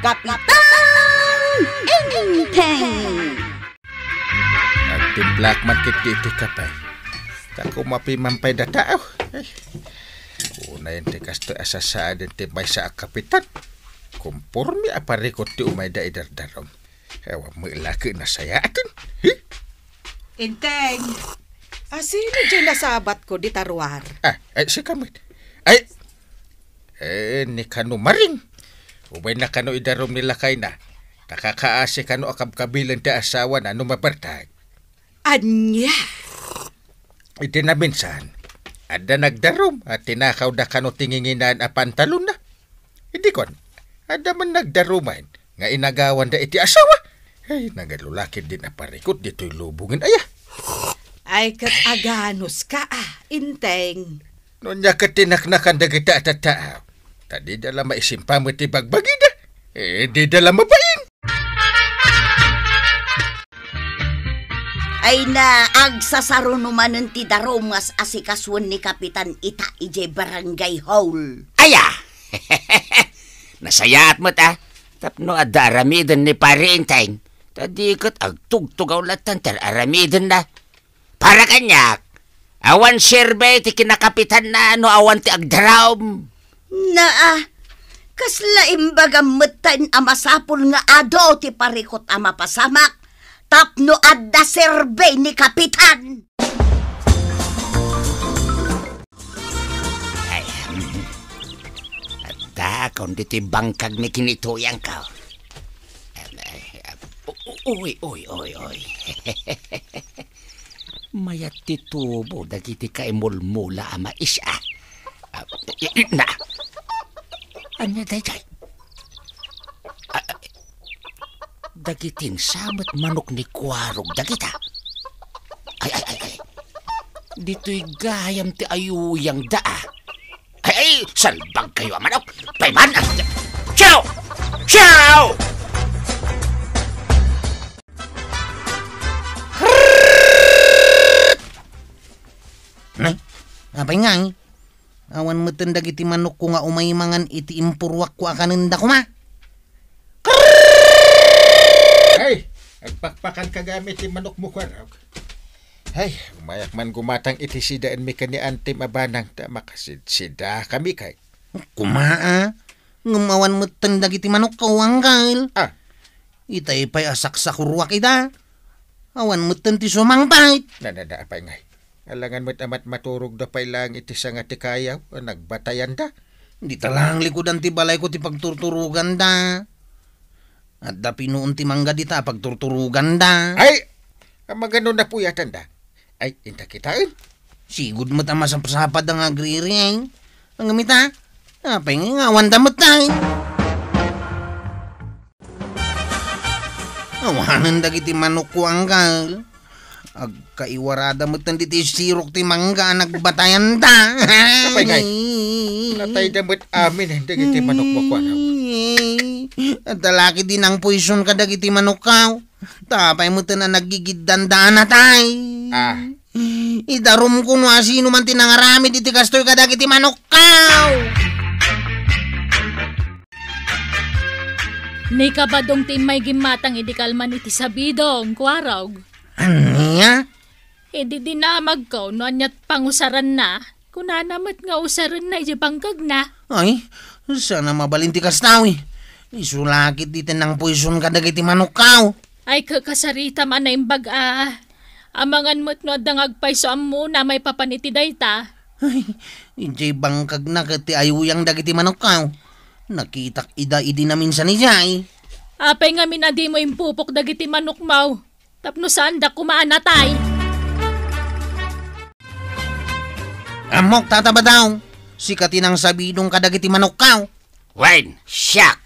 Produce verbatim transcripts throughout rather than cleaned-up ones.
Kapitan Enteng. Agtimplaak man ketdi iti kape. Ta kumapiman pay data, oh. Ay. Unayen ti kastoy a sasaaden ti maysa a kapitan. Kompormi a parikut ti umayda idardarum. Awan met la ket nasayaaten. Hi? Enteng. A, sino diay nasabatko dita ruar? Ah, ay, sika met. Ay, eh, ni kano maring. Umayna kano idarum ni lakayna. Nakakaasi kano a kabkabilen ti asawana no mapertek. Ania? Iti naminsan, adda nagdarum a tinakawda kano ti nginginaan a pantalonna. Idi kuan, adda man nagdaruman nga inagawanda iti asawa. Ay, nagadu la ketdin a parikut ditoy lubongen aya. Ay, ket aganuska, ah, Enteng. No ania ket ti naknakan dagita a tattao, ta dida la maisimpa met ti bagbagida. Eh, dida la mabain. Ay na, agsasaruno manen ti darum nga as-asikasuen ni Kapitan ita idiay barangay hall. Aya! Nasayaat met, a, tapno adda aramiden ni Pari Enteng, ta di ket agtugtugaw latta ti ar-aramidenna. Para kaniak, awan serbi ti kinakapitanna no awan ti agdarum. Naa, kasla imbagam metten a masapul nga adu ti parikut a mapasamak tapno adda serbi ni Kapitan. Ay, hmm. Adda, kundi ti bangkag ni kinituyangko. Ay, ay, u-, u-, uy, uy, uy, uy. Mayat ti tubo dagiti kaimulmula a mais, a. A, i-, i-, na. Ania daydiay? A, a, dagiti insamet manok ni Kuarog dagita. Ay, ay, ay, ay. Ditoy gayam ti ayuyangda, a. Ay, ay, salbagkayo a manok. Payman! Ciao! Ciao! Nay, apay ngay? Awan metten dagiti manokko nga umay mangan iti impuruakko a kanenda koma. Ay, agpakpakan ka gayam iti manokmo, Kuarog. Ay, umayak man gumatang iti sidaenmi ken ni Antim a banang ta makasidsidakami kay. Koma, a, ngem awan metten dagiti manokko, Angkel. A. Itay pay a saksakuruak ida. Awan metten ti sumangpet. Nadada, apay ngay. Alangan met a matmaturogda pay laeng iti sanga ti kayaw a nagbatayanda. Dita laeng likudan ti balayko ti pagturturoganda. Adda pinuon ti mangga dita a pagturturoganda. Ay! Amagano napuyatanda? Ay, inta kitaen. Sigud met a masapsapada nga agririay. Ngem ita, apay nga awanda met tayo? Awanen dagiti manokko, Angkel. Agkaiwarada met diti sirok ti mangga a nagbatayanda. Apay ngay, natayda met amin dagiti manokmo, Kuarog. Adda la ketdi nangpoison kadagiti manokko. Ta apay metten a naggigiddanda a natay. A. Idarumko no asino man ti nangaramid iti kastoy kadagiti manokko. Ni Kabadong ti immay gimmatang idi kalman iti sabidong, Kuarog. Ania? Idi dinamagko no aniat pangusaranna, kunana met nga usarenna idiay bangkagna. Ay, saan a mabalin ti kasta, wi. Isu la ketdi ti nangpoison kadagiti manokko. Ay, kakasaritam a naimbag a. Amangan met no adda nga agpayso ammona maipapan iti dayta. Ay, idiay bangkagna ket ti ayuyang dagiti manokko. Nakitak ida idi naminsan idiay. Apay ngamin a dimo impupok dagiti manokmo? Tapno saanda koma a natay. Ammok, Tata Badong, sika ti nangsabidong kadagiti manokko. Wen, siak.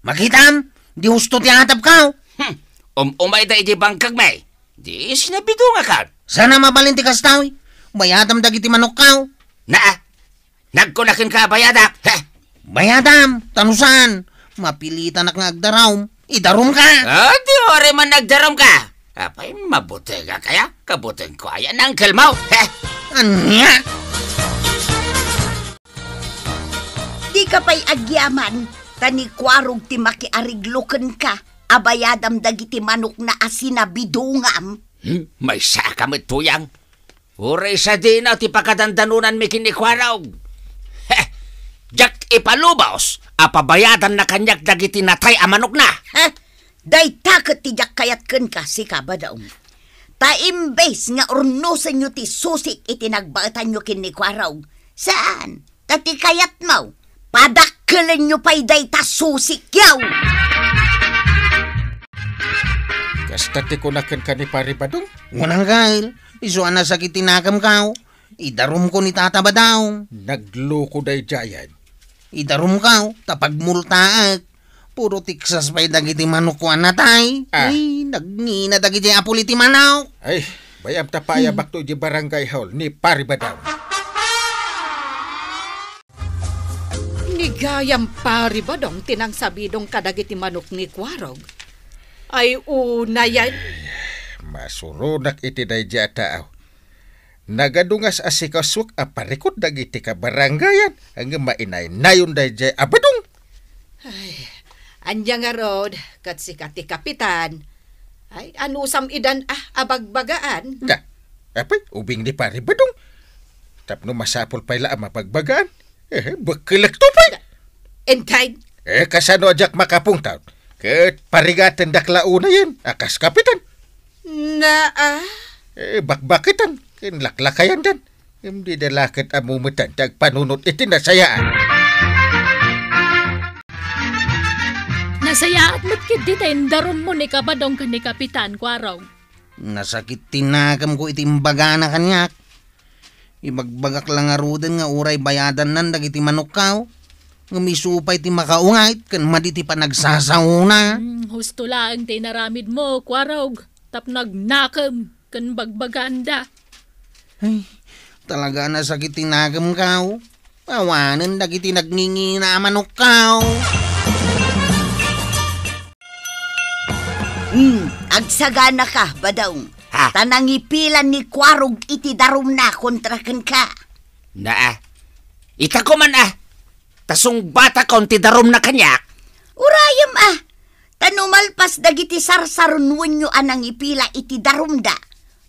Makitam, di husto ti atapko. Hmm, um-umayda iti bangkagmi. Di sinabidongakon. Saan a mabalin ti kasta, wi. Bayatam dagiti manokko. Naa, nagkuna kenka a bayadak. Heh. Bayatam, ta no saan, mapilitanak nga agdarum. Idarumka. Ah, di uray man nagdarumka. Apay, mabutengak aya? Kabutengko aya, nangkelmo? Heh. Ania? Dika pay agyaman, Ta ni Kuarog ti makiariglo kenka a bayadam dagiti manokna a sinabidongam. Hmm? Maysaka met, Tuyang. Uray sadino ti pakadandanonanmi ken ni Kuarog. Heh! Diak ipalubos a pabayadanna kaniak dagiti natay a manokna. Heh! Dayta ket ti diak kayat kenka, sika, Badong. Ta imbes nga urnosenyo ti susik iti nagbaetanyo ken ni Kuarog, saan? Ta ti kayatmo, padakkelenyo pay dayta susikyo. Kasta ti kuna kenka ni Pari Badong? Wen, anggail, isu a nasakit ti nakemko. Idarumko ni Tata Badong. Nagloko daydiayen. Idarumko, ta pagmultaek. Puro tiksas pay dagiti manokko a natay. Ah. Ay, nagngina dagiti apul iti manok. Ay, bayam ta paayabakto iti barangay hall ni Pari Badong. Ni gayam Pari Badong ti nangsabidong kadagiti manok ni Kuarog. Ay, unayen. Masuronak iti daydiay a tao. Nagadungas a sikasuak a parikut dagiti kabarangayan, ngem mainaynayon daydiay a Badong. Ay, ania ngarud, ket sika ti kapitan. Ay, anusam idan a, a bagbagaan? Na, apay, ubing ni Pari Badong. Tapno masapul pay la a mabagbagaan. Eh, bekkelekto pay. Entay. Eh, kasano a diak makapungtot? Ket parigatendak la unayen a kas kapitan. Naa. Eh, bakbaketan ken laklakayandan. Ngem dida la ket ammo metten ti agpanunot iti nasayaat. Nasayaat met ketdi ta indarummo ni Kabadong ken ni Kapitan Kuarog. Nasakit ti nakemko iti imbagana kaniak. Ibagbagak la ngaruden nga uray bayadannan dagiti manokko, ngem isu pay ti makaungayt ken madi ti panagsasaona. Hmm, husto laeng ti inaramidmo, Kuarog, tapno agnakem ken bagbagaanda. Ay, talaga a nasakit ti nakemko. Awanen dagiti nagngingina a manokko. Hmm, agsaganaka, Badong. Ha? Ta nangipilan ni Kuarog iti darumna kontra kenka. Naa. Ita koman a. Ta sungbatakon ti darumna kaniak. Urayem a. Ta no malpas dagiti sarsarunoenyo a nangipila iti darumda,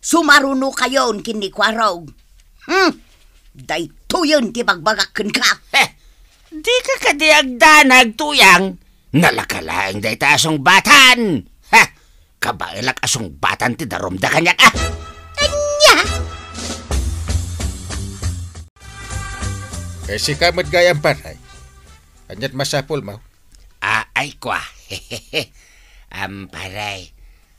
sumarunokayon ken ni Kuarog. Hmm. Daytoyen ti bagbagak kenka. Heh! Dika kadi agdanag, Tuyang? Nalaka laeng dayta a sungbatan. Ha! Kabaelak a sungbatan ti darumda kaniak, a! Ania? Eh, sika met gayam, pare. Aniat masapulmo? Ah, ay, kua. Am, pare,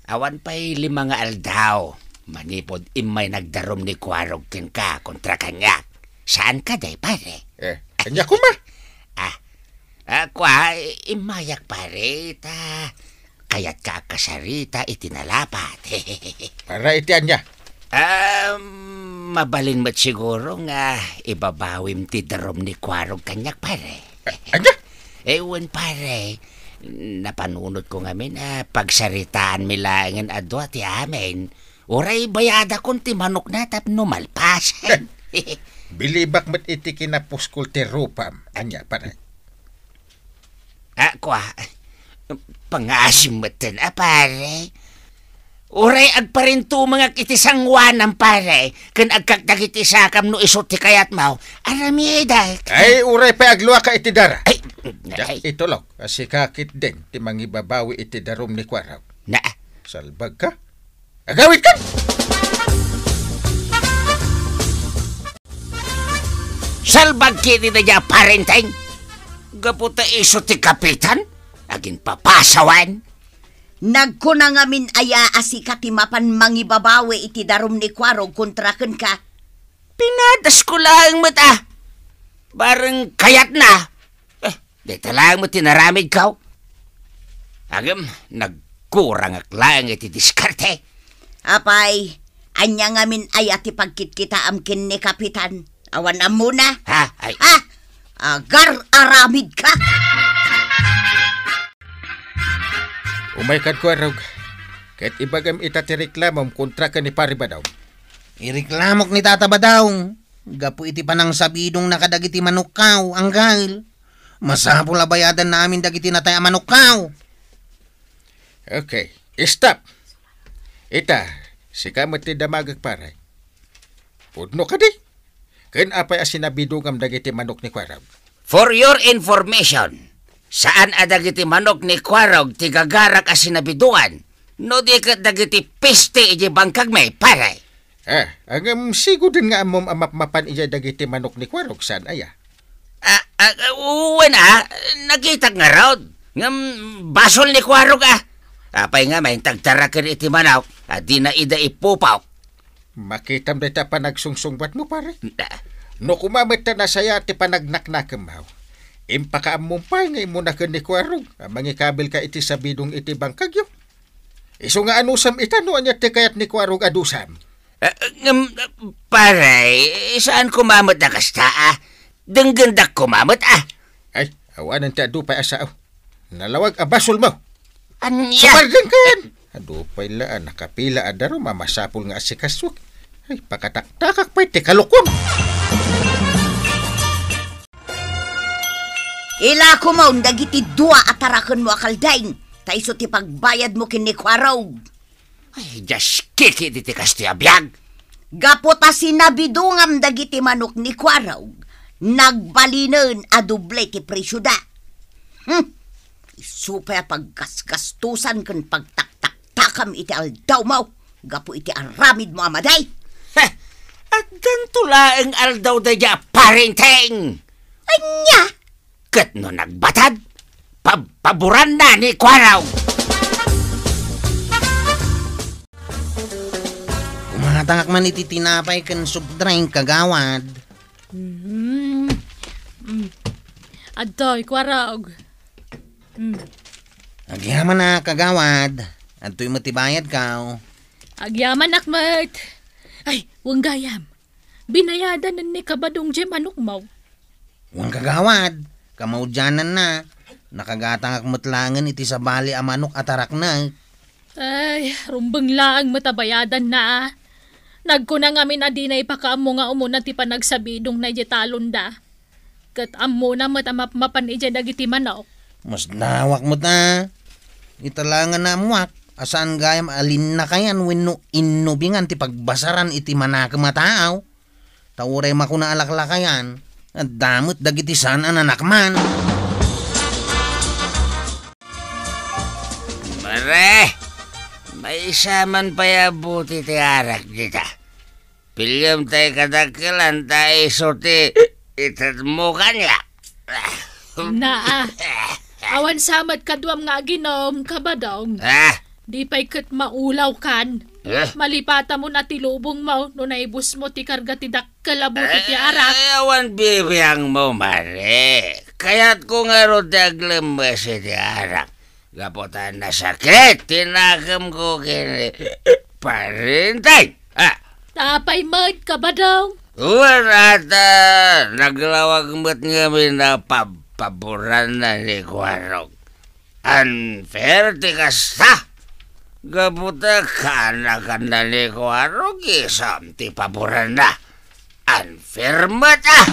awan pay lima nga aldaw manipud immay nagdarum ni Kuarog kenka kontra kaniak. Saan kadi, pare? Eh, ania koma? Ah, ah, kua, immayak, pare, ta kayatka a kasarita iti nalapat. Para iti ania? Ah, mabalin met siguro nga ibabawim ti darum ni Kuarog kaniak, pare. A-, ania? Eh, wen, pare, napanunotko ngamin a pagsaritaanmi laengen a dua ti amin. Uray bayadakon ti manokna tapno malpasen. Bilibak met iti kinapuskol ti rupam. Ania, pare? Ah, kua, pangasim metten a, pare. Uray agparintumengak iti sangoanam, pare, ken agkak dagiti sakam no isu ti kayatmo, aramidek. Ay, uray pay agluaka iti dara. Ay, diak ay. Itulok a sika ketdin ti mangibabawi iti darum ni Kuarog. Naa. Salbagka? Agawidka! Salbag ketdi daydiay a parenteng. Gapu ta isu ti kapitan, aginpapasawan. Nagkuna ngamin aya a sika ti mapan mangibabawi iti darum ni Kuarog kontra kenka? Pinadasko laeng met a. Bareng kayatna. Eh, dayta laeng met ti naramidko. Ngem, nagkurangak laeng iti diskarte. Apay, ania ngamin aya ti pagkitkitaam ken ni Kapitan? Awan ammona? Ha? Ay. Ha? Agar-aramidka! Umayka, Kuarog, ket ibagam ita ti reklamom kontra ken ni Pari Badong. Ireklamok ni Tata Badong gapu iti panangsabidongna kadagiti manokko, anggail. Masapul a bayadanna amin dagiti natay a manokkaw. Okay, stop. Ita, sika met ti damagek, pare. Pudno kadi? Ken apay a sinabidongam dagiti manok ni Kuarog? For your information, saan a dagiti manok ni Kuarog ti gagarak a sinabidongan, no di ket dagiti peste iti bangkagmi, pare. Ah, ngem siguden nga ammom a mapmapan idiay dagiti manok ni Kuarog, saan aya? Ah, ah, wen, ah, nakitak ngarud. Ngem basol ni Kuarog, ah. Apay nga maintagtaraken iti manok, a dina ida ipupok. Makitam dayta panagsungsungbatmo, pare. Ah. No koma met ta nasayaat ti panagnaknakemmo, impakaammom pay nga immuna ken ni Kuarog a mangikabilka iti sabidong iti bangkagyo. Isu nga anusam ita no ania ti kayat ni Kuarog a dusam. Ah, ngem, pare, saan koma met a kasta, ah. Denggendak koma met, ah. Ay, awanen ti adu pay a sao. Nalawag a basolmo. Ania? Supardengkan! Adu pay la a nakapila a darum a masapul nga asikasuak. Ay, pakataktakak pay ti kalukon. Ilakomon dagiti dua a tarakenmo a kalding, ta isu ti pagbayadmo ken ni Kuarog. Ay, dias kikit iti kastoy a biag! Gapu ta sinabidongam dagiti manok ni Kuarog, nagbalinen a doble ti presioda. Hmm. Isu pay a paggasgastosan ken pagtaktaktakam iti aldawmo gapu iti aramidmo a madi. Heh! Addanto laeng aldaw daydiay a Pare Enteng! Ania? Ket no nagbatad, pab-, paboranna ni Kuarog. Kumatangak man iti tinapay ken soft drink, kagawad. Mhm. Mm. Adtoy, Kuarog. Mm. Agyaman a, kagawad. Adtoy met ti bayadko. Agyamanak met. Ay, wen gayam. Binayadan ni Kabadong diay manokmo. Wen, kagawad, kamaudiananna, nakagatangak met laengen iti sabali a manok a taraknek. Ay, rumbeng laeng met a bayadanna, a. Nagkuna ngamin a dina ipakaammo nga umuna ti panagsabidongna idiay talonda. Ket ammona met a mapmapan idiay dagiti manok. Masdawak met a. Ita laeng nga naammoak a saan gayam a linnakayan wenno innubingan ti pagbasaran iti manakem a tao. Ta uray makuna a laklakayan, adda met dagiti saan a nanakman. Mare, maysa man pay a buti ti arak dita. Piliem tay kadakkelan ta isu ti itedmo kaniak. Naa. Awan sa met kaduam nga aginom, Kabadong. Ah? Di pay ket maulawkan. Eh? Malipatamon a ti lubongmo no naibusmo ti karga ti dakkel a buti ti arak. Eh, awan bibiangmo, Mare. Kayatko ngarud ti aglemmes iti arak. Gapu ta nasakit ti nakemko ken Pare Enteng. Ah. Apay met, Kabadong? Wen, ata, naglawag met ngamin a pabpaboranna ni Kuarog. Unfair ti kasta. Gapu ta kaanakanna ni Kuarog, isam ti paboranna. Unfair met, ah!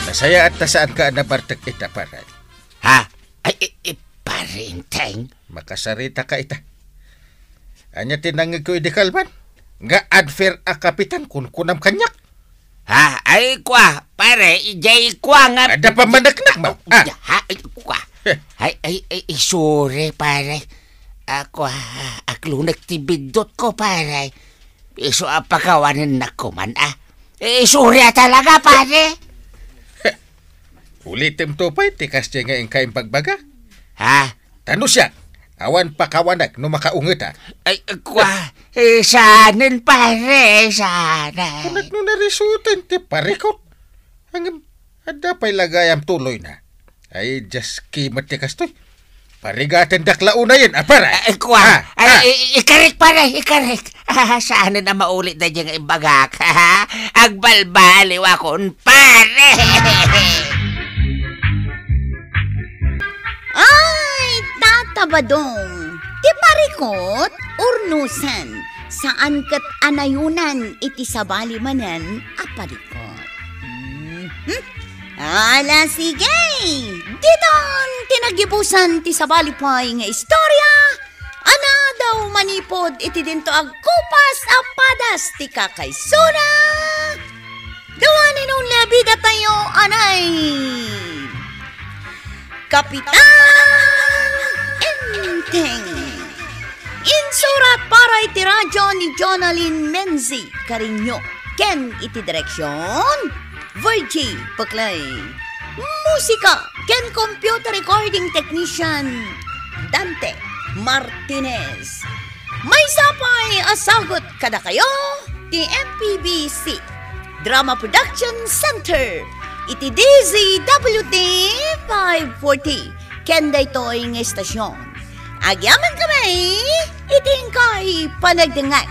Nasayaat ta saanka a nabartek ita, pare. Ha? Ay, i-, i-, Pare Enteng? Makasarita ka ita. Ania ti nangngegko idi kalman? Nga unfair a kapitan kunkunam kaniak? Ha? Ay, kua, pare, idiay kua nga... Adda pa manaknakmo, ha? Ha? Ay, kua. Heh. Ay, ay, ay, ay, sorry, pare. Ah, kua, aglunek ti biddutko, pare. Isu a pakawanennak koman, ah. Eh, sorry a talaga, pare. Ulitemto pay ti kasdiay nga inka imbagbaga. Ha? Ta no siak, awan pakawanak no makaungetak. Ay, kua, eh, sanen, pare, sanen. Kunak no narisutan ti parikot. Ngem, adda pay la gayam tuloyna. Ay, just kimet ti kastoy. Parigatendak la unayen, a, pare. Ay, kua. Ah, ay, ah. I-, ikarik, pare, ikarik. Ah, saanen a mauli daydiay nga imbagak. Agbalbaliwakon, pare. Ay, Tata Badong, ti parikot, urnusen. Saan ket a nayonan iti sabali manen a parikot. Hmm? Ala, sige! Ditan ti naggibusan ti sabali pay nga istorya, a nadaw manipud iti dinto agkupas a padas ti kakaisuna. The one and only a bida tayo, anay! Kapitan Enteng. Insurat para iti radyo ni Jonalyn Menzi Cariño ken iti direksyon, Virgie Puclay. Musika ken computer recording technician, Dante Martinez. Maysa pay a sagut kadakayo ti M P B C Drama Production Center iti D Z W T five forty ken daytoy nga istasyon. Agyamankami iti inkay panagdengngeg.